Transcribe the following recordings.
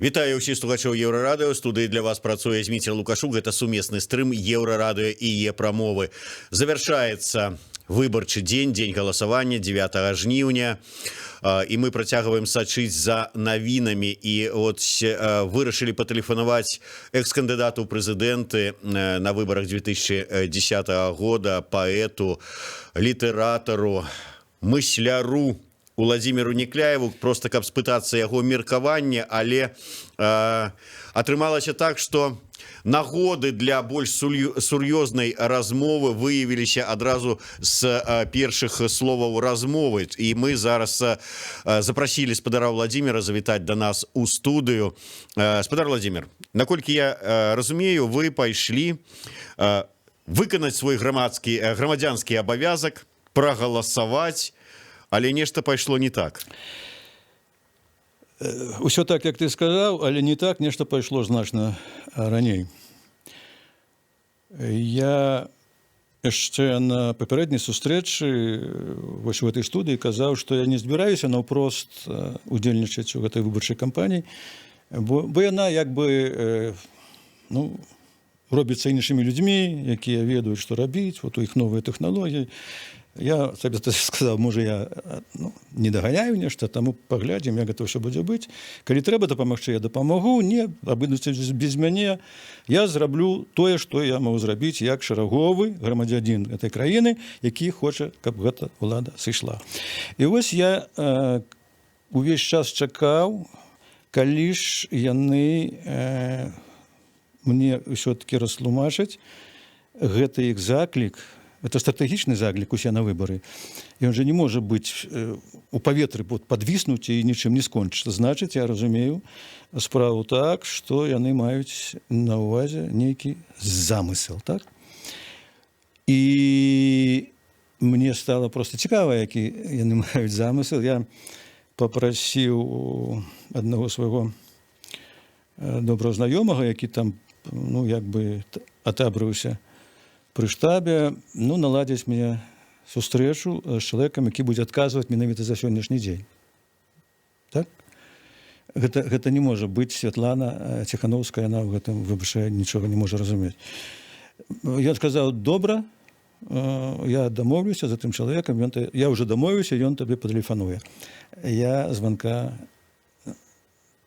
Вітаю ўсіх слухачоў Еўрарадыё. Студыі для вас працуе Зміцер Лукашук. Гэта сумесны стрым Еўрарадыё і Е-прамовы. Завяршаецца выбарчы дзень, дзень галасавання, 9 жніўня, і мы працягваем сачыць за навінамі. І от вырашылі патэлефанаваць экс-кандыдату ў прэзідэнты на выбарах 2010 года, паэту, літаратару, мысляру Уладзіміру Някляеву, просто каб спытацца яго меркаванне. Але атрымалася так, что нагоды для больш сур'ёзнай размовы выявіліся адразу з першых словаў размовы. І мы зараз запрасілі спадара Уладзіміра завітаць до нас у студыю. Спадар Уладзімір, наколькі я разумею, вы пайшлі выканаць свой грамадскі, грамадзянскі абавязак, прагаласаваць, але нешта пайшло не так. Усё так, як ты сказаў, але не так, нешта пайшло значна раней. Я яшчэ на папярэдняй сустрэчы вось у гэтай студыі казаў, што я не збіраюся наўпрост удзельнічаць у гэтай выбарчай кампаніі, бо яна як бы, ну, робіцца іншымі людзьмі, якія ведаюць, што рабіць, вот у іх новыя тэхналогіі. Я сабе сказаў: можа, я, ну, не даганяю нешта, таму паглядзім, як гэта ўсё будзе быць. Калі трэба дапамагчы, я дапамагу, не абыдуцца без мяне. Я зраблю тое, што я магу зрабіць як шараговы грамадзянін этой краіны, які хоча, каб гэта ўлада сышла. І вось я увесь час чакаў, калі ж яны мне ўсё-таки растлумачаць гэты іх заклік. Это стратэгічны заклік «Усе на выбары». Ён же не можа быць у паветры, вот, падвіснуць і нічым не скончыцца. Значыць, я разумею справу так, што яны маюць на ўвазе нейкі замысел, так? І мне стало просто цікава, які яны маюць замысел. Я попрасіў аднаго свайго добрага знаёмага, які там, ну, як бы атабрыўся пры штабе, ну, наладзіць мне сустрэчу з чалавекам, які будзе адказваць менавіта за сённяшні дзень. Так, гэта не можа быць Святлана Ціхановская, яна ў гэтым, выбачай, нічога не можа разумець. Я сказаў: «Добра, я дамоўлюся за тым чалавекам, ён, я уже дамовіўся, ён табе патэлефануе». Я званка,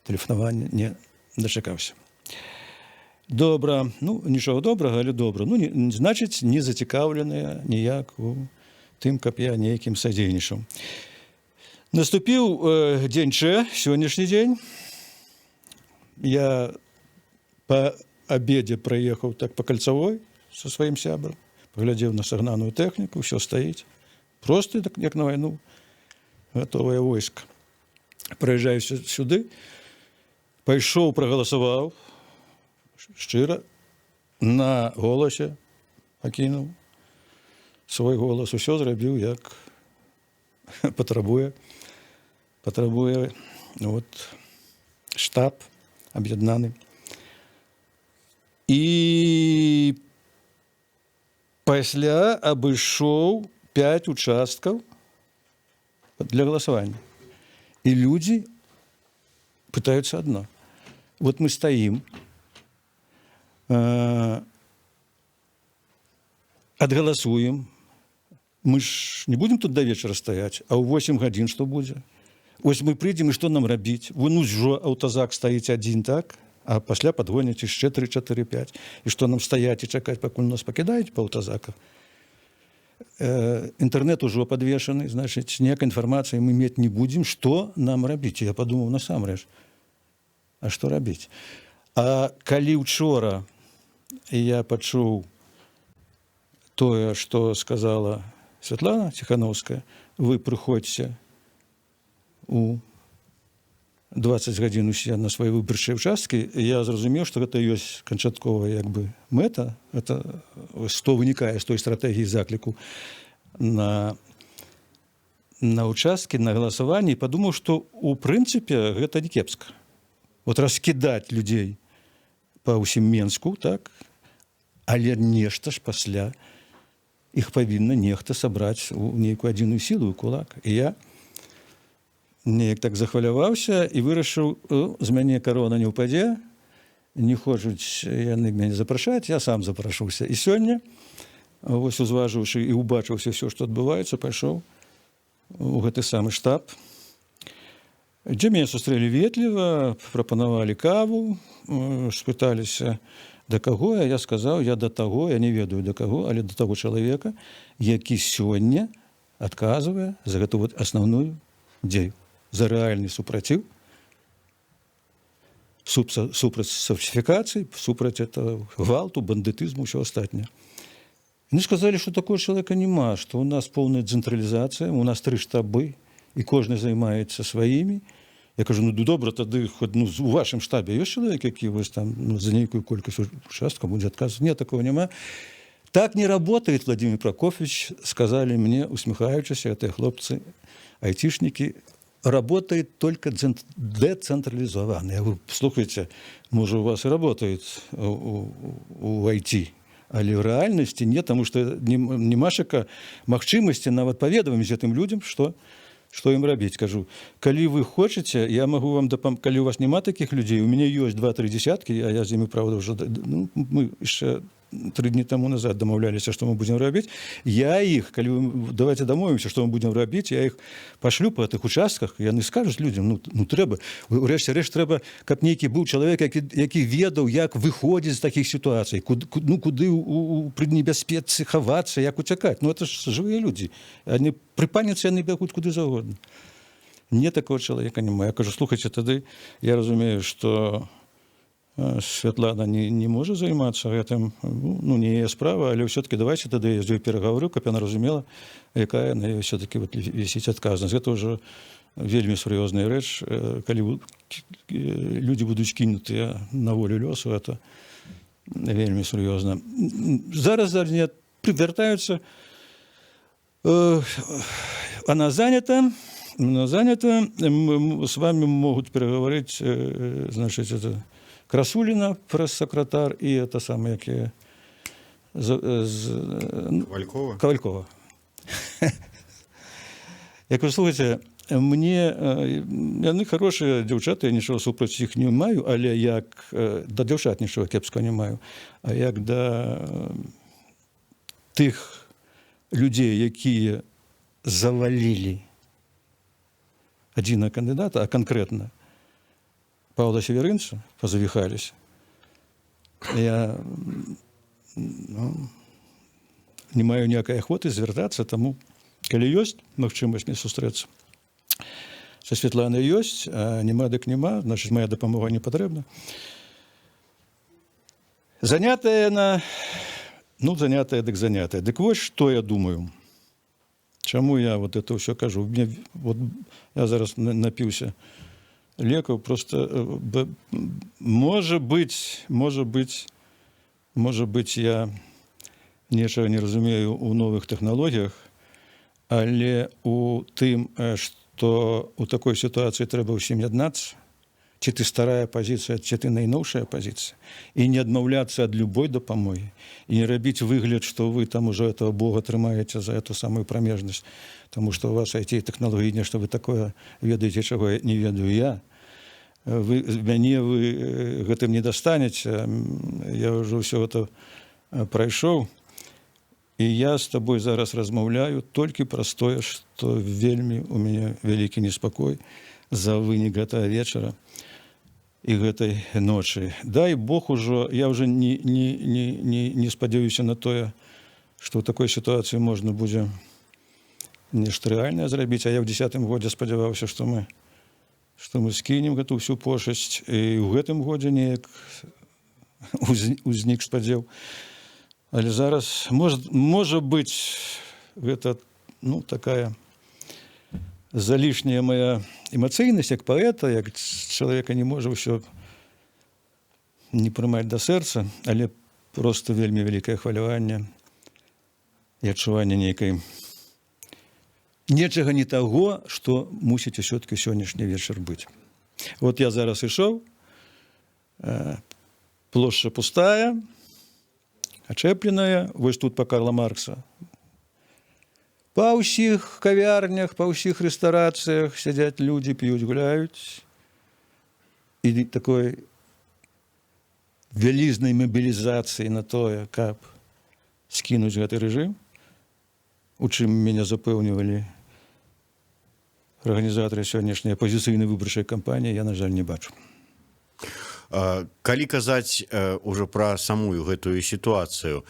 тэлефанавання не дачакаўся. Добра, ну, нічога добрага, але добра. Ну, не, значыць, не зацікаўленыя ніяк у тым, каб я нейкім садзейнічаў. Наступіў дзень Чэ, сённяшні дзень. Я па абедзе праехаў так па кальцавой со сваім сябрам, паглядзеў на сагнаную тэхніку, ўсё стаіць. Просто так, як на вайну гатовае войска. Прыязджаю сюды, пайшоў, прагаласаваў шчыра, на «Голасе» пакінуў свой голас, усё зрабіў, як патрабуе вот штаб аб'яднаны. І пасля абышоў 5 участкаў для галасавання. І людзі пытаюцца одно: вот мы стаім, адгаласуем, мы ж не будем тут до вечара стаять, а ў 8 гадзін што будзе? Ось мы прыйдзем, і што нам рабіць? Вон ужо аўтазак стаіць адзін, так, а пасля падгоняць яшчэ 3, 4, 5. І што нам, стаяць і чакаць, пакуль нас пакідаюць па аўтазаках? Інтэрнет ужо падвешаны, значыць, ніякай інфармацыі мы мець не будзем. Што нам рабіць? Я падумаў: насамрэч, а што рабіць? А калі учора я пачуў тое, што сказала Святлана Ціхановская: «Вы прыходзьце у 20 гадзін усе на свае выбарчыя участкі», я зразумеў, што гэта ёсць канчатковая як бы мэта. Это што вынікае з той стратэгіі закліку на участкі, на галасаванні. Падумаў, што у прынцыпе гэта не кепска, вот раскідаць людзей па ўсім Менску, так, але нешта ж пасля іх павінна нехта сабраць у нейкую адзіную сілу, кулак. І я Неяк так захваляваўся і вырашыў: з мяне карона не ўпадзе, не хочуць яны мяне запрашаць, я сам запрашуся. І сёння, вось, узважыўшы і убачыўся все, што адбываецца, пайшоў у гэты самы штаб, дзе мяне сустрэлі ветліва, прапанавалі каву, спыталіся, да каго я. Я сказаў: я да таго, я не ведаю, да каго, але да таго чалавека, які сёння адказвае за гэту вот асноўную дзею, за рэальны супраціў супраць фальсіфікацый, супраць этого гвалту, бандытызму, ўсё астатняе. Они сказали, что такого человека няма, что у нас полная цэнтралізацыя, у нас тры штабы, і кожны займаецца сваімі. Я кажу: ну добра, тады хоць, ну, у вашым штабе ёсць чалавек, які вось там, ну, за нейкую колькасць участка будзе адказваць? Нет, такого няма. Так не работает, Владимир Прокофьевич, сказали мне, усміхаючыся, гэтыя хлопцы, айцішнікі, работает только децентрализованно. Я говорю: слухайте, может, у вас и работает у IT, але ў рэальнасці не, таму што нямашака магчымасці нават паведаміць гэтым людзям, што ім рабіць. Кажу: калі вы хочаце, я магу вам дапам, калі у вас няма такіх людзей, у мяне ёсць два-тры десяткі, а я з імі, правда, ўжо, ну, мы яшчэ 3 дні таму назад дамаўляліся, што мы будзем рабіць. Я іх, калі вы, давайте дамовімся, што мы будзем рабіць, я іх пашлю па гэтых участках, яны скажуць людзям, ну трэба, урэшце рэшт, трэба, каб нейкі быў чалавек, які ведаў, як выходзіць з такіх сітуацый, куды, ну, куды пры небяспецы хавацца, як уцякаць. Ну, это ж жывыя людзі, они пры паніцы, яны бягуць куды заўгодна. Не, такого чалавека няма. Я кажу: слухайце, тады я разумею, что Святлана не можа займацца гэтым, ну, не яе справа, але ўсё-таки давайте тады я з ёй перагаварю, каб яна разумела, якая на ёй все-таки вот вісіць адказнасць. Гэта ўжо вельмі сур'ёзная рэч, калі людзі будуць кінутыя на волю лёсу, это вельмі сур'ёзна. Зараз не вяртаюцца, она занята, с вами могут переговорить, значит, это Красулина, пресс-секретарь, и это самое, якія Кавалькова. Кавалькова. Я кажу: слухайте, мне яны хорошыя дзяўчаты, я нічого супраць іх не маю, але як да дзяўчат нічога кепскага не маю, а як да тых людзей, якія завалілі адзінага кандыдата, а канкрэтна Павла Севярынца, пазавіхаліся, я, ну, не маю ніякай ахвоты звяртацца, таму калі ёсць магчымасць мне сустрэцца са Святланай, ёсць, а няма, дык няма, значит, моя дапамога не патрэбна. Занятая яна, ну, занятая дык занятая. Дык вось, што я думаю. Чаму я вот это ўсё кажу? Мне, вот, я зараз напіўся лекаў, просто можа быць, я нечага не разумею ў новых тэхналогіях, але у тым, што у такой сітуацыі трэба ўсім яднацца, ці ты старая пазіцыя, ці ты найноўшая пазіцыя, і не адмаўляцца ад любой дапамогі, і не рабіць выгляд, што вы там уже этого Бога трымаеце за эту самую прамежнасць, тому что у вас IT тэхналогіі, нешта вы такое ведаеце, чаго я не ведаю я. Вы мяне, вы гэтым не дастанеце, я ўжо ўсё это прайшоў. І я з табой зараз размаўляю толькі праз тое, што вельмі у мяне вялікі неспакой за вынік гэтага вечара і гэтай ночы. Дай Бог ужо, я уже не спадзяюся на тое, што ў такой сітуацыі можна будзе нешта рэальнае зрабіць, а я ў 10-м годзе спадзяваўся, што мы скінем гэту ўсю пошасць, і ў гэтым годзе неяк узнік спадзеў. Але зараз можа быць, гэта, ну, такая залішняя моя эмацыйнасць як паэта, як чалавека, не можа ўсё не прымаць да сэрца, але просто вельмі вялікае хваляванне і адчуванне нейкай нечага не таго, што мусіць усё-таки сённяшні вечар быць. Вот я зараз ішоў, плошча пустая, ачэпленая, вось тут па Карла Маркса. Па ўсіх кавярнях, па ўсіх рэстарацыях сядзяць людзі, п'юць, гуляюць. І такой вялізнай мабілізацыі на тое, каб скінуць гэты рэжым, у чым мяне запэўнівалі арганізатары сённяшняй апазіцыйнай выбарчай кампаніі, я, на жаль, не бачу. Калі казаць ужо пра самую гэтую сітуацыю,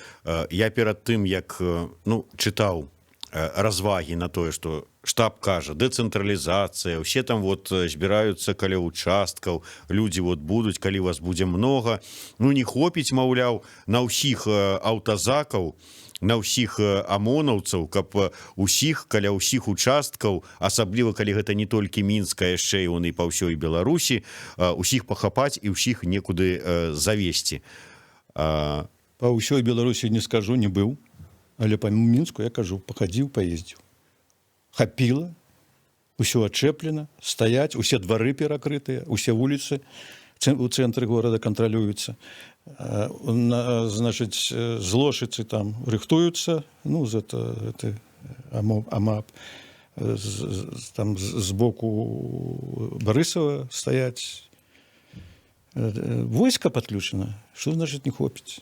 я перад тым, як, ну, чытаў развагі на тое, что штаб кажа: дэцэнтралізацыя, усе там вот збіраюцца каля участкаў, людзі вот будуць, калі вас будзе много, ну, не хопіць, маўляў, на ўсіх аўтазакаў, на ўсіх амонаўцаў, каб усіх каля ўсіх участкаў, асабліва калі гэта не толькі Мінска, яшчэ і он і па ўсёй Беларусі, усіх пахапаць і ўсіх некуды завесці. Па ўсёй Беларусі не скажу, не быў, але па Мінску, я кажу, пахадзіў, паездзіў, хапіла, усё ачэплена, стаяць, усе двары перакрытыя, усе вуліцы у цэнтры горада кантралююцца. Значыць, злошыцы там рыхтуюцца, ну, это АМАП, там з боку Барысава стаяць. Войска подключена. Что значит не хопіць?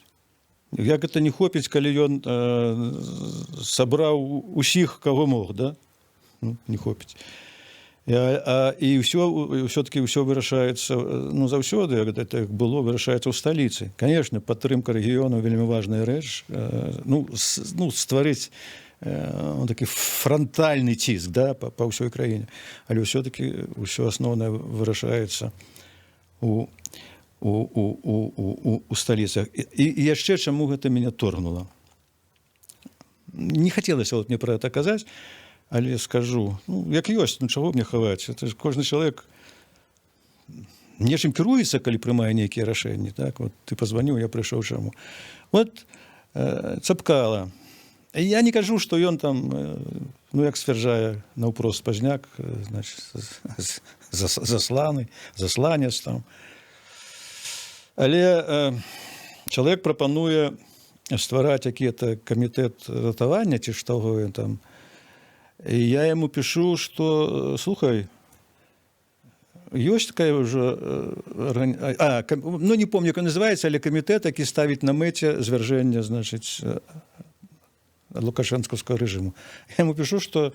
Як это не хопіць, калі ён сабраў усіх, каго мог, да? Ну, не хопіць. І ўсё все-таки, ўсё вырашаецца, ну, заўсёды, як это было, вырашаецца ў сталіцы. Конечно, падтрымка рэгіёну вельмі важная рэч, ну, стварыць такі франтальны ціск, да, па ўсёй краіне, але ўсё-таки ўсё асноўнае вырашаецца у сталіцах. І яшчэ чаму гэта меня торгнула, не хацелася вот мне про это казаць, але скажу, ну, як ёсць, ну, чаго мне хаваць, это ж кожны чалавек нечым кіруецца, калі прымае нейкія рашэнні. Так вот, ты пазваніў, я прыйшоў. Чаму вот Цапкала, я не кажу, что ён там, ну, як сцвярджае наўпрост Пазняк, значит, засланы, засланец там, але чалавек прапануе ствараць які-то камітэт ратавання ці што ён там. І я яму пишу, что слухай, ёсць такая ўжо ну, не помню, як он называется, але камітэт, які ставіць на мэце звяржэнне, значыць, лукашэнскаўскага рэжыму. Я ему пишу, что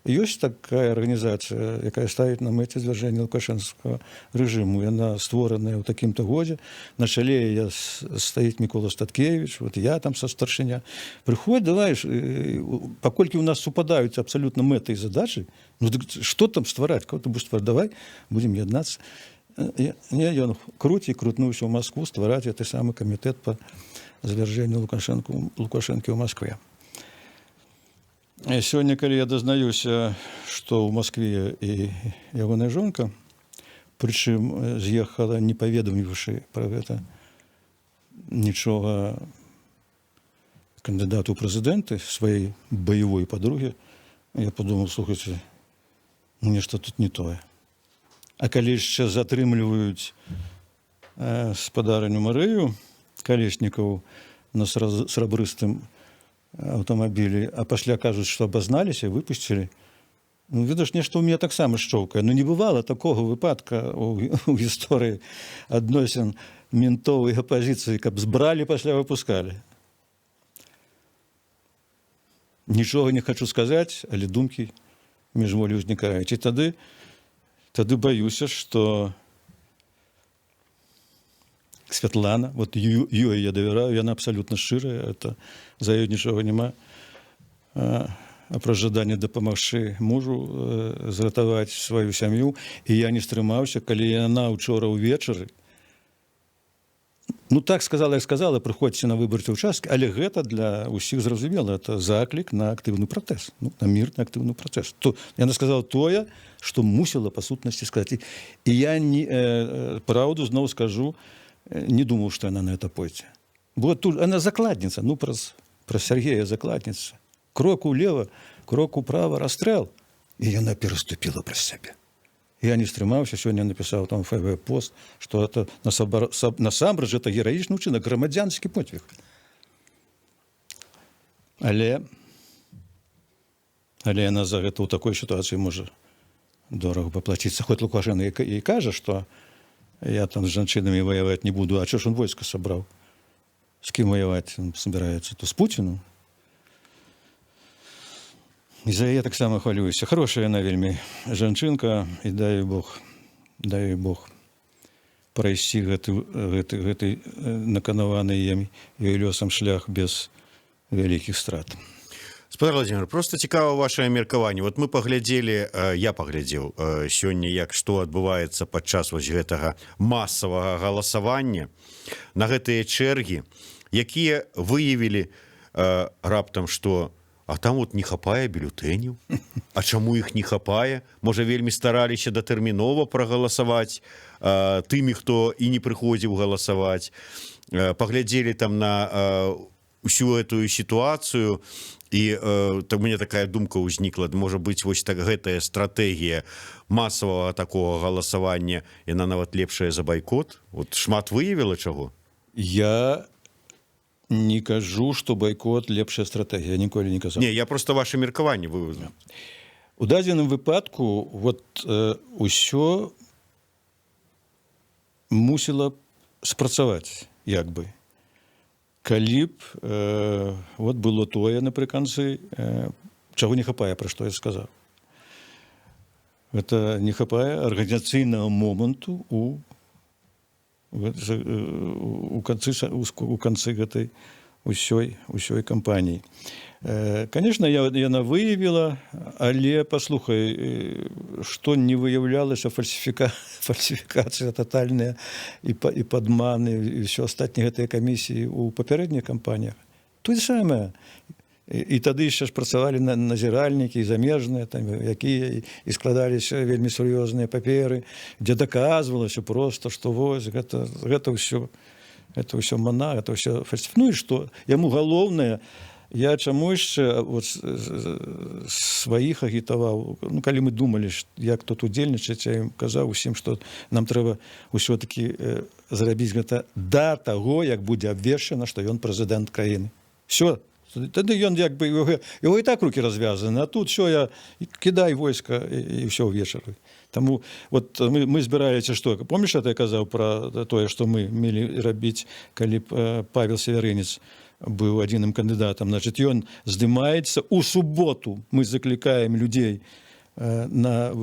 ёсць такая арганізацыя, якая ставіць на мэце звяржэнне лукашэнскага рэжыму, яна створаная ў такім-то годзе, на чале я стаіць Мікола Статкевич, вот я там са старшыня, прыходь, давай, паколькі у нас супадаюць абсалютна мэты і задачы, ну, дык что там ствараць, кого ты будешь ствараць, давай будем яднацца. Не, ён круці крутнуўся ў Москву ствараць гэты самы камітэт по звяржэнню Лукашэнкі ў Москве. Сёння, калі я дазнаюся, што ў Москве і ягоная жонка, прычым з'ехала, не паведаміўшы пра гэта нічога кандыдату ў прэзідэнты, сваёй баявой падруге, я подумал: слухайте, ну, нешта тут не тое. А калі яшчэ затрымліваюць спадарыню Марыю Калеснікаву на срабрыстым аўтамабілі, а пасля кажуць, што абазналіся, выпусцілі, ну, ведаеш, нешта ў меня таксама шчоўкае. Ну, не бывала такога выпадка у гісторыі адносін ментоў і апазіцыі, каб збралі, пасля выпускалі. Нічога не хачу сказаць, але думкі міжволі ўзнікаюць, і тады баюся, што Святлана, вот ёй я давяраю, яна абсалютна шчырая, это за ёй нічога няма, апроч жадання дапамагчы мужу зратаваць сваю сям'ю. І я не стрымаўся, калі яна учора ўвечары, ну, так сказала, як сказала: «Прыходзьце на выбарчы участкі», але гэта для ўсіх зразумела, это заклік на актыўны пратэст, ну, на мірны актыўны пратэст. То яна сказала тое, што мусіла па сутнасці сказаць. І я не, праўду зноў скажу, не думаў, што яна на это пойдзе, бо тут она закладніца, ну, праз Сергея закладніца, крок улева, крок управа — расстрэл. І яна пераступіла праз сябе. Я не стрымаўся, сёння напісаў там ФБ пост, что это насамрэч это гераічны учынак, грамадзянскі подвиг. Але Але яна за гэта ў такой сітуацыі можа дорага паплаціцца. Хоць Лукашенко і кажа, што я там з жанчынамі ваяваць не буду. А чо ж он войска сабраў? З кім ваяваць он собирается? То з Пуціну? І за яе таксама хвалююся. Хорошая яна вельмі жанчынка, і дай Бог прайсці гэты наканаваны ёй лёсам шлях без вялікіх страт. Спадар Владимир, просто цікава ваше меркаванне. Вот мы паглядзелі, я паглядзеў сёння, як што адбываецца падчас вось гэтага масавага галасавання, на гэтыя чэргі, якія выявілі раптам, что а там вот не хапае бюлетэняў. А чаму іх не хапае? Можа, вельмі стараліся датэрмінова прагаласаваць тымі, хто і не прыходзіў галасаваць. Паглядзелі там на усю эту сітуацыю, і так у меня такая думка ўзнікла: можа быть, вось так гэтая стратэгія масавага такого галасавання, яна нават лепшая за байкот? Вот шмат выявіла чаго. Я не кажу, што байкот лепшая стратэгія, ніколі не казаў. Не, я просто ваше меркаванне вы. У дадзеным выпадку вот усё мусіла спрацаваць, як бы, калі б вот было тое напрыканцы, чаго не хапае, пра што я сказаў. Это не хапае арганізацыйнага моманту у канцы гэтай усёй кампаніі. Конечно, яна выявіла, але паслухай, што не выяўлялася фальсіфікацыя тотальная і падманы і ўсё астатнія гэтыя камісіі у папярэдніх кампаніях? Тое самае. І тады яшчэ ж працавалі на назіральнікі замежныя там, якія і складаліся вельмі сур'ёзныя паперы, дзе даказвалася просто, што вось гэта ўсё мана, это ўсё фальсіф. Ну і што яму галоўнае? Я чаму яшчэ вот сваіх агітаваў, ну, калі мы думалі, як тут удзельнічаць, я ім казаў усім, што нам трэба ўсё-таки зрабіць гэта да таго, як будзе абвешчана, што ён прэзідэнт краіны. Все, тады ён як бы его і так руки развязаны, а тут все, я кідай войска і все ўвечары. Таму вот мы збіраеце, што, помніш, это я казаў про тое, што мы мелі рабіць, калі б Павел Севярынец быў адзіным кандыдатам. Значит, ён здымаецца у суботу, мы заклікаем людзей на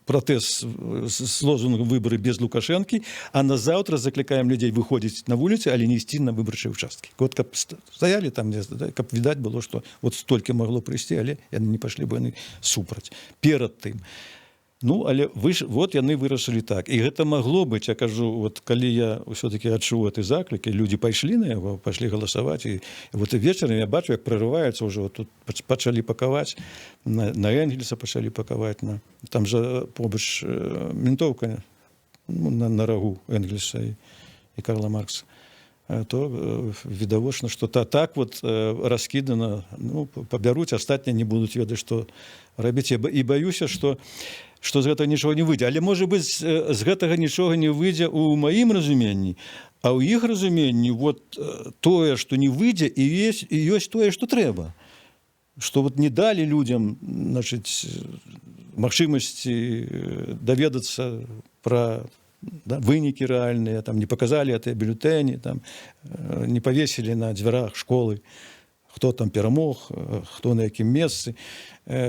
пратэст з лозунгам «Выборы без Лукашэнкі», а на заўтра заклікаем людзей выходзіць на вуліцы, але не ісці на выбарчыя участкі. Вот каб стаялі там, да, каб відаць было, што вот столькі магло прыйсці, але яны не пашлі, бо яны супраць перад тым. Ну, але вы ж, вот яны вырашылі так, і гэта магло быць. Я кажу, вот калі я ўсё-таки адчуў гэты заклік, і людзі пайшлі на яго, пайшлі галасаваць, і вот і вечарам я бачу, як прорываюцца ўжо, вот тут пачалі пакаваць на Энгельса, пачалі пакаваць на там жа побач ментоўка, ну, на рагу Энгельса і Карла Маркса, то відавочна, что так вот раскідана, ну, пабяруць, астатнія не будуць ведаць, што рабіць. Я і баюся, што з гэтага нічога не выйдзе. Але можа быць, з гэтага нічога не выйдзе у маім разуменні, а ў іх разуменні вот тое, што не выйдзе, і ёсць тое, што трэба, что вот не далі людзям, значыць, магчымасці даведацца пра, да, вынікі рэальныя, там не показалі гэтыя бюлетэні, там не павесілі на дзвярах школы, хто там перамог, хто на якім месцы,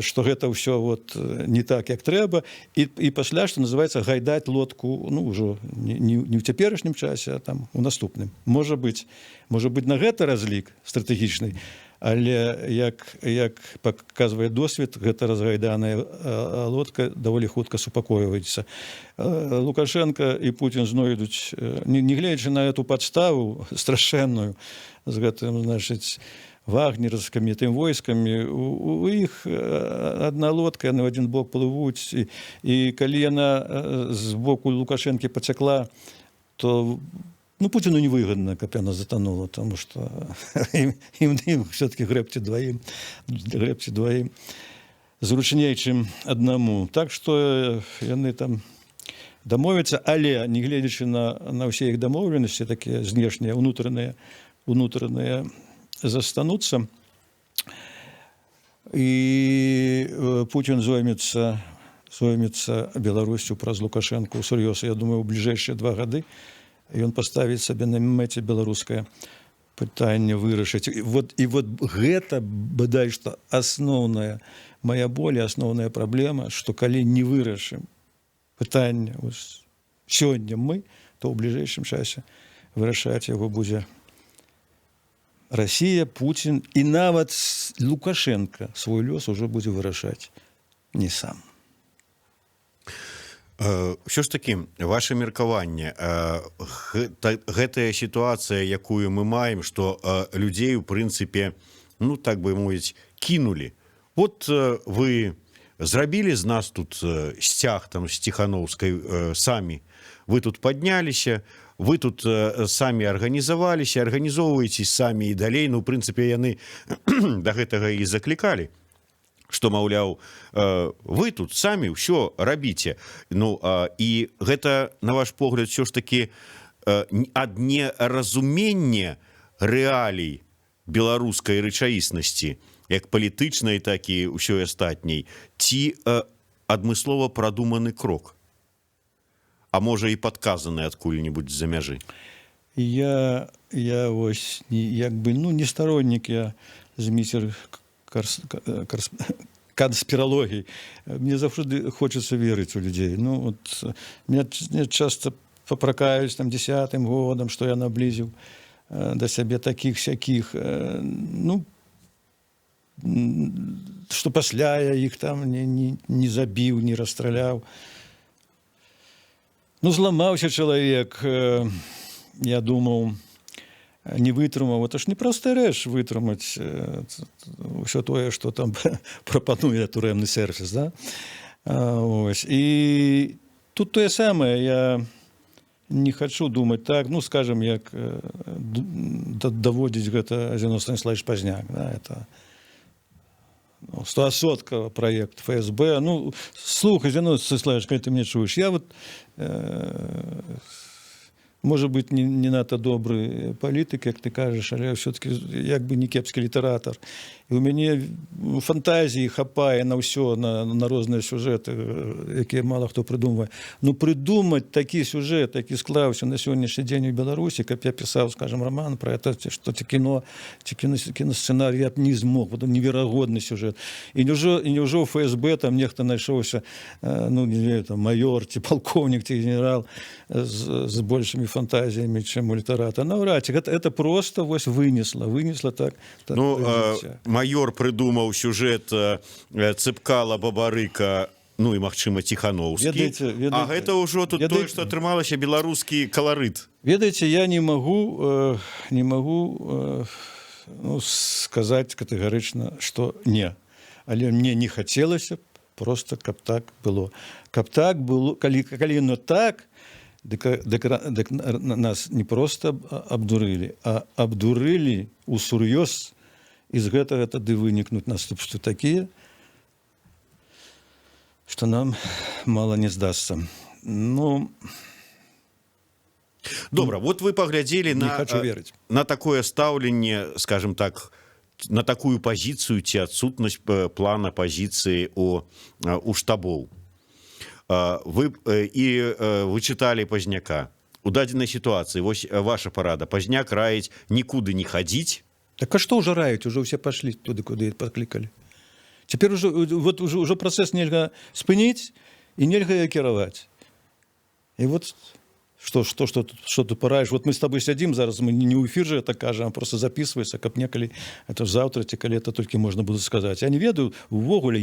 что гэта ўсё вот не так, як трэба, і пасля, что называется, гайдаць лодку, ну, ўжо не ў цяперашнім часе, а там у наступным. Можа быть, на гэта разлік стратэгічны, але як паказвае досвед, гэта разгайданая лодка даволі хутка супакойваецца. Лукашенко і Путін знойдуць, не гледзячы на эту падставу страшэнную з гэтым, значыць, вагнераўскімі тым войскамі, у іх одна лодка, яны в один бок плывуць, і калі яна з боку Лукашэнкі пацякла, то, ну, Путину невыгодно, каб яна затонула, потому что ім все-таки грэбці дваім зручней, чым аднаму. Так что яны там дамовяцца, але не гледзячы на ўсе іх дамоўленасці такія знешнія, унутраныя застануцца. І Путін зоймецца Беларусю праз Лукашэнку сур'ёз. Я думаю, у бліжэйшыя 2 гады ён паставіць сабе на мэце беларускае пытанне вырашыць. І вот гэта бадай што асноўная моя боль, асноўная праблема, што калі не вырашым пытанне сёння мы, то ў бліжэйшым часе вырашаць яго будзе Расія, Пуцін, і нават Лукашэнка свой лёс ужо будзе вырашаць не сам. Ўсё ж таки, ваше меркаванне, гэтая сітуацыя, якую мы маем, что людзей у прынцыпе, ну, так бы мовіць, кінулі: вот вы зрабілі з нас тут сцяг там з Ціхановскай, самі вы тут падняліся, вы тут самі арганізаваліся, арганізоўваеце самі і далей. Ну, у прынцыпе, яны до гэтага і заклікалі, что, маўляў, вы тут самі ўсё рабіце. Ну і гэта, на ваш погляд, усё ж таки ад неразумення рэалій беларускай рэчаіснасці, як палітычнай, так і ўсёй астатняй, ці адмыслова прадуманы крок, а можа, і падказаны адкуль-нибудь з-за мяжы? Я вось не, як бы, ну, не староннік я, Зміцер, канспіралогій. Мне заўжды хочацца верыць у людзей. Ну вот меня часто папракаюць там десятым годам, что я наблізіў да сябе таких сякіх, ну, что пасля я іх там не забіў, не расстраляў. Ну, зламаўся чалавек, я думаў, не вытрымаў. Это ж непростая рэч — вытрымаць ўсё тое, что там прапануе турэмны сервіс, да? Ось. І тут тое самае: я не хочу думаць так, ну, скажем, як даводзіць гэта Зянон Станіслававіч Пазняк, да, это, ну, 100% проект ФСБ. Ну, слухай, Зянон Станіслававіч, калі ты мне чуеш, я вот может быть, не надта добры палітык, як ты кажаш, але все-таки як бы не кепскі літаратар, і у мяне фантазіі хапае на ўсё, на розныя сюжэты, якія мала хто прыдумвае. Ну, прыдумаць такі сюжэт, які склаўся на сённяшні дзень у Беларусі, каб я пісаў, скажем, роман про это ці што, ці кіно, ці кінасцэнарый, я б не змог. Вот неверагодны сюжэт. І няўжо ФСБ там нехта найшоўся, ну, не ведаю, там майор ці палкоўнік, ці генерал з большымі фантазіямі, чым у літарата? Наўрад ці. Гэта просто вось вынесла так. Ну, жыцця. Майор прыдумаў сюжэт Цапкала, Бабарыка, ну і, магчыма, Ціхановскі. Ведаеце, А гэта ўжо тут ведаеце, тое, што атрымалася, беларускі каларыт. Ведаеце, я не магу ну, сказаць катэгарычна, што не. Але мне не хацелася б просто, каб так было. Каб так было, калі яно так, дык нас не просто абдурылі, а абдурылі усур'ёз, і з гэтага тады вынікнуць наступствы такія, што нам мала не здасца. Ну, Добра, вот вы паглядзелі не на хочу верыць. на такое стаўленне, скажем так, на такую пазіцыю ці адсутнасць плана пазіцыі у штабоў. Вы і вы чыталі Пазняка. У дадзенай сітуацыі вось ваша парада: Пазняк раіць нікуды не хадзіць. Так а что уже раіць? Уже все пошли туды, куды паклікалі. Теперь уже, вот уже процесс нельга спыніць і нельга кіраваць. І вот что ты параіш? Вот мы с тобой сядзім зараз, мы не ў эфир же это кажам, а просто записывается, каб некалі это завтра ці калі это толькі можна было сказаць. Я не ведаю увогуле,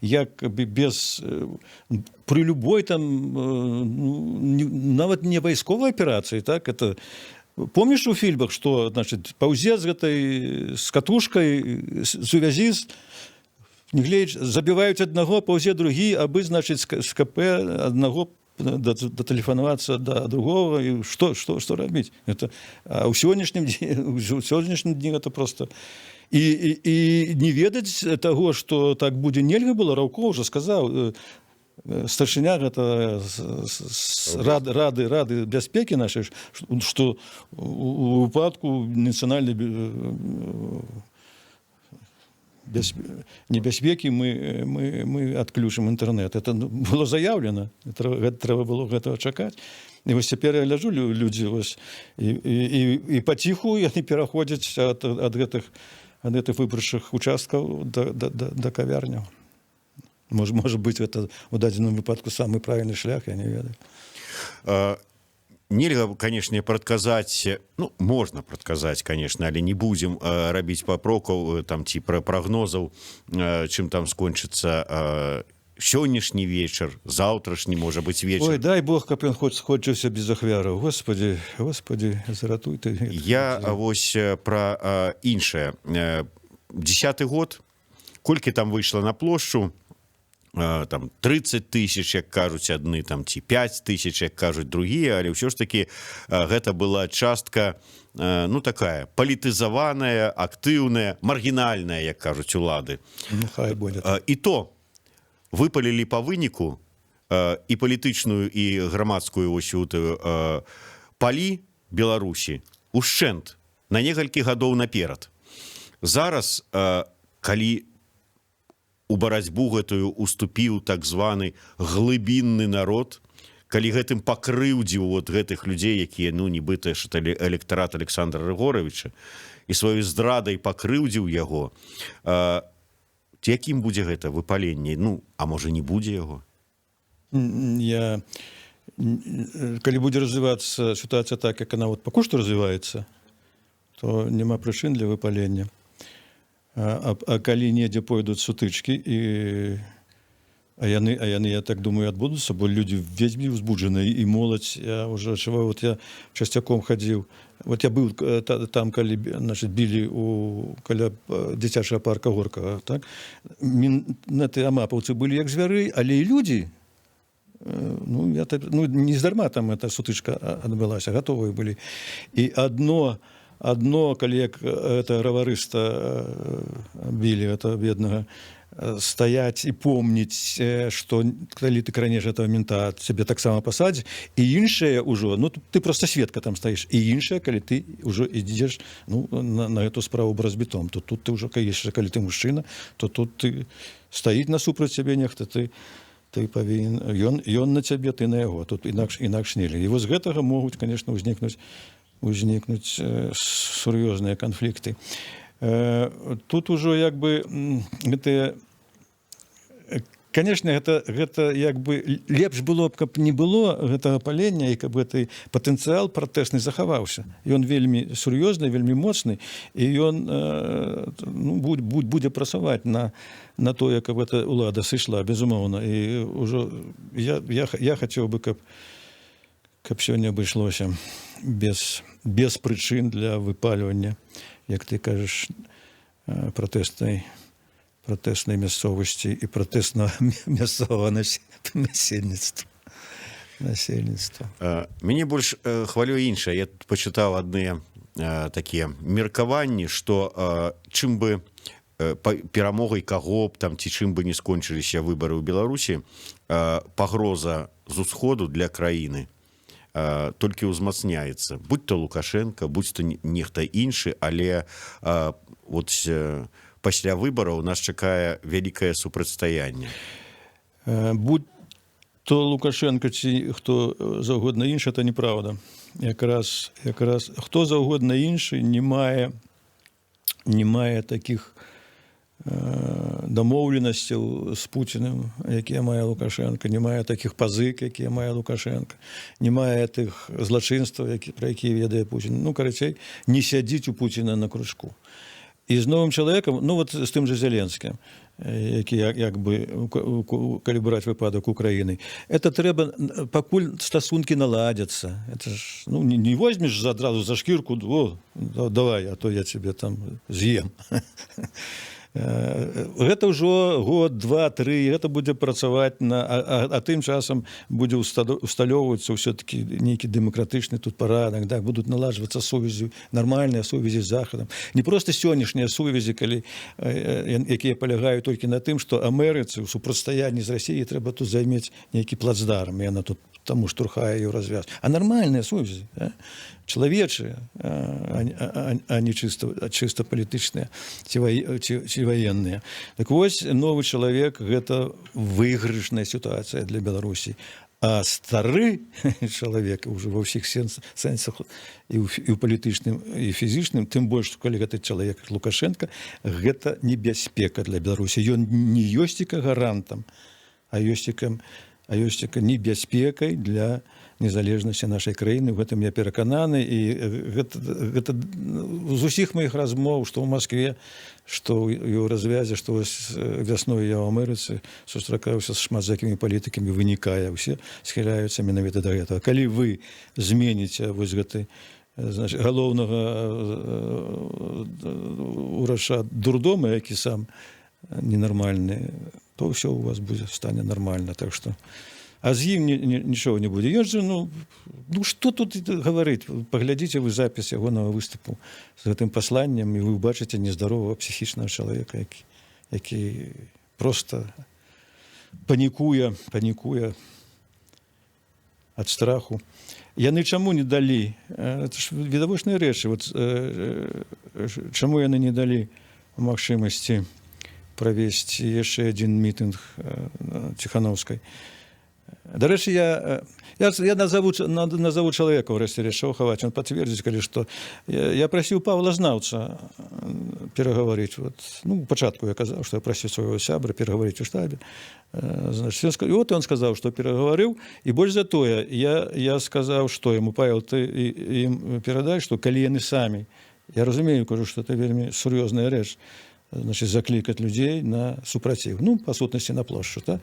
як без при любой там ну, нават не вайсковай аперацыі. Так это, помнишь, у фільмах, что, значит, паўзе з гэтай з катушкай сувязіст, не гледзяч, забіваюць аднаго, паўзе другі, абы, значит, з КП аднаго датэлефанавацца да другого. І что рабіць? Это а ў сённяшнім дні, у сённяшнім дні это просто і не ведаць таго, что так будзе, нельга было. Раўко уже сказаў, старшыня гэта рады бяспекі нашай, что у выпадку нацыянальнай небяспекі мы адключым інтэрнет. Это, ну, было заявлено, гэта трэба было гэтага чакаць. І вось цяпер я гляджу, людзі вось і паціху яны пераходзяць ад гэтых выбарчых участкаў да кавярняў. Можа быть, это у дадзеным выпадку самы правільны шлях, я не ведаю. Нельга, конечно, прадказаць, ну, можна прадказаць, конечно, але не будзем рабіць папрокаў там ці пра прагнозаў, чым там скончыцца сённяшні вечар, заўтрашні, можа быть, вечар. Ой, дай бог, каб ён хоць скончыўся без ахвяраў. Господи, господи, заратуй ты. Я вось пра іншае. 10-ы год, колькі там выйшла на плошчу? Там 30 тысяч, як кажуць адны, там ці 5 тысяч, як кажуць другія, але ўсё ж таки гэта была частка, ну, такая палітызаваная, актыўная, маргінальная, як кажуць улады. Ну, хай будет. І то выпалілі па выніку і палітычную, і грамадскую вось гэтую палі Беларусі ушчэнт на некалькі гадоў наперад. Зараз, калі у барацьбу гэтую уступіў так званы глыбінны народ, калі гэтым пакрыўдзіў вот гэтых людзей, якія, ну, нібыта ж электарат Александра Рыгоравіча, і сваёй здрадай пакрыўдзіў яго, якім будзе гэта выпаленне? Ну, а можа, не будзе яго? Я калі будзе развівацца сітуацыя так, як она вот пакуль што развіваецца, то няма прычын для выпалення. А калі недзе пойдуць сутычкі, і а яны, я так думаю, адбудуцца, бо людзі вельмі ўзбуджаныя, і моладзь, я уже адчуваю. Вот я часцяком хадзіў, вот я быў там, калі значит, білі у каля дзіцячага парка Горкага, так ты амапаўцы былі як звяры, але і людзі, ну, я так, ну, не здарма там эта сутычка адбылася, гатовыя былі. І одно, калі як это раварыста білі, это беднага, стаять і помніць, что калі ты кранеш этого мента, цябе таксама пасадзіць, і іншае ўжо, ну, ты просто сведка там стаіш, і іншае, калі ты ўжо ідзеш, ну, на эту справу бразбітом, то тут ты ўжо, яшчэ калі ты мужчына, то тут ты стаіць насупраць цябе нехта, ты павінен, ён на цябе, ты на яго, тут інакш нельга. І вось з гэтага могуць, конечно, узнікнуць сур'ёзныя канфлікты. Тут ужо як бы гэтыя, конечно, гэта як бы лепш было б, каб не было гэтага палення і каб гэты патэнцыял пратэсны захаваўся. Ён вельмі сур'ёзны, вельмі моцны, і ён ну, будзе працаваць на тое, каб эта улада сышла, безумоўна. І ўжо я хацеў бы, каб сёння абышлося без прычын для выпальвання, як ты кажаш, пратэснай мясцовасці і пратэсна мясцовага насельніцтва. Мяне больш хвалюе іншае. Я тут пачытаў адныя такія меркаванні, што чым бы, перамогай каго б там ці чым бы не скончыліся выбары ў Беларусі, пагроза з усходу для краіны толькі ўзмацняецца, будь то Лукашенко, будь то нехта іншы, але вот пасля выбараў нас чакае вялікае супрацьстаянне. Будь то Лукашенко ці хто заўгодна іншы, это неправда. Якраз хто заўгодна іншы не мае таких дамоўленасцяў з Пуціным, якія мае Лукашенко, не мае такіх пазык, якія мае Лукашенко, не мае тых злачынстваў, пра якія ведае Пуцін. Ну, карацей, не сядзіць у Пуціна на кручку. І з новым чалавекам, ну вот з тым же Зеленскім, які як бы, калі браць выпадак Украіны, это трэба, пакуль стасункі наладзяцца. Это ж, ну, не возьмеш адразу за шкірку: «О, давай, а то я тебе там з'ем». Гэта ўжо год, два, тры, гэта будзе працаваць на а тым часам будзе усталёўвацца ўсё-таки нейкі дэмакратычны тут парадак, так, будуць налажвацца сувязі, нармальныя сувязі з Захадам, не просто сённяшнія сувязі, калі якія палягаюць толькі на тым, што Амерыцы ў супрацьстаянні з Расіяй трэба тут займець нейкі плацдарм, і яна тут таму штурхае Еўразвяз, а нармальныя сувязі, да? Чалавечыя, а не чыста палітычныя ці Прыйшлі военные. Так вось, новы чалавек — гэта выйгрышная сітуацыя для Беларусі, а стары чалавек уже ва ўсіх сэнсах, і ў палітычным, і фізічным, тым больш калі гэты чалавек Лукашенко, гэта небяспека для Беларусі. Ён не ёсць гарантам, а ёсць небяспекай для незалежнасці нашай краіны. В гэтым я перакананы, і гэта з усіх моих размоў, што ў Москве, што ў Еўразвязе, што вясной я ў Амерыцы сустракаўся з шмат з якімі палітыкамі, вынікае: усе схіляюцца менавіта да гэтага. Калі вы зменіце вось гэты, значит, галоўнага урача дурдома, які сам ненармальны, то ўсё у вас будзе, стане нормально. Так что, а з ім нічого не будзе. Ён же, ну что тут гаварыць? Паглядзіце вы запіс ягонага выступу з гэтым пасланнем, і вы убачыце нездаровага псіхічнага чалавека, які просто панікуе ад страху. Яны чаму не далі, это ж відавочныя рэчы, вот чаму яны не далі магчымасці правесці яшчэ адзін мітынг Ціхановскай? Дарэчы, я назову чалавека, ўрэшце рэшт, хаваць, он пацвердзіць, калі што. Я прасіў Павла Знаўца перагаварыць. Вот, ну, у пачатку я казаў, што я прасіў свайго сябра перагаварыць у штабе. Значит, і вот он сказаў, што перагаварыў, і больш за тое, я сказаў, што яму: «Павел, ты ім перадай, што калі яны самі, я разумею, — кажу, — што это вельмі сур'ёзная рэч, значит, заклікаць людзей на супраціў, ну, па сутнасці, на плошчу, та?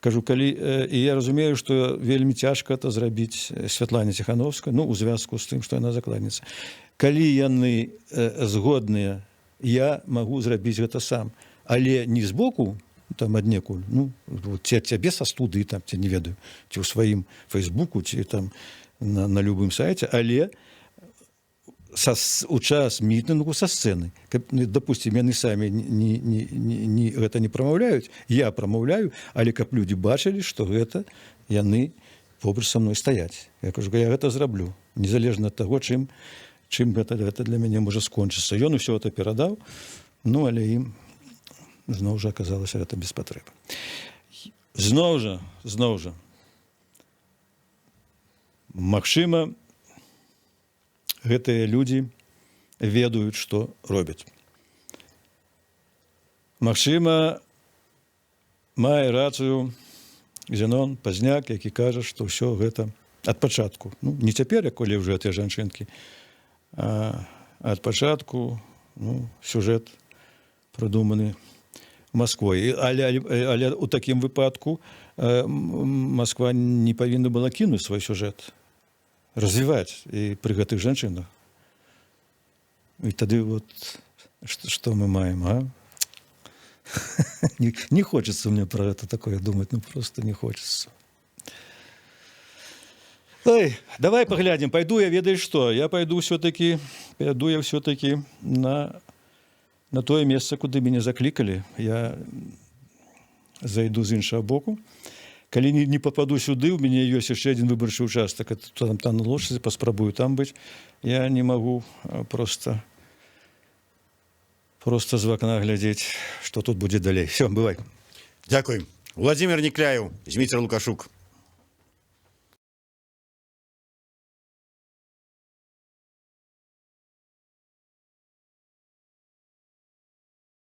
Кажу, калі і я разумею, што вельмі цяжка это зрабіць Святлане Ціхановскай, ну, у звязку з тым, што яна закладніца. Калі яны згодныя, я магу зрабіць гэта сам, але не збоку там аднекуль, ну, вот, ці цябе са студыі там, ці не ведаю, ці ў сваім фейсбуку, ці там на любым сайце, але у час мітынгу са сцэны, каб, ну, допустим, яны самі не, гэта не прамаўляюць, я прамаўляю, але каб людзі бачылі, што гэта яны побач са мной стаяць. Я кажу, я гэта зраблю, незалежна ад таго, чым гэта для мяне можа скончыцца». Ён усё это перадаў, ну, але ім зноў жа аказалася гэта без патрэбы. Зноў жа, магчыма, гэтыя людзі ведаюць, што робяць. Магчыма, мае рацыю Зянон Пазняк, які кажа, што ўсё гэта ад пачатку, ну, не цяпер, калі ўжо тыя жанчынкі, а ад пачатку, ну, сюжэт прыдуманы Москвой. Але у такім выпадку Москва не павінна была кінуць свой сюжэт развіваць і пры гэтых жанчынах. І тады вот что мы маем, а? Не хочется мне про это такое думать, ну просто не хочется. Ой, давай поглядим. Пойду я, ведаеш что, я пойду все-таки, пойду я все-таки на тое месца, куды мяне заклікалі. Я зайду з іншага боку. Калі не попаду сюды, у мяне ёсць яшчэ один выбарчы участак, это там на лошадзи, паспрабую там быць. Я не магу просто з вакна глядзець, что тут будзе далей. Все, бывай. Дзякуй. Владимир Некляев, Зміцер Лукашук.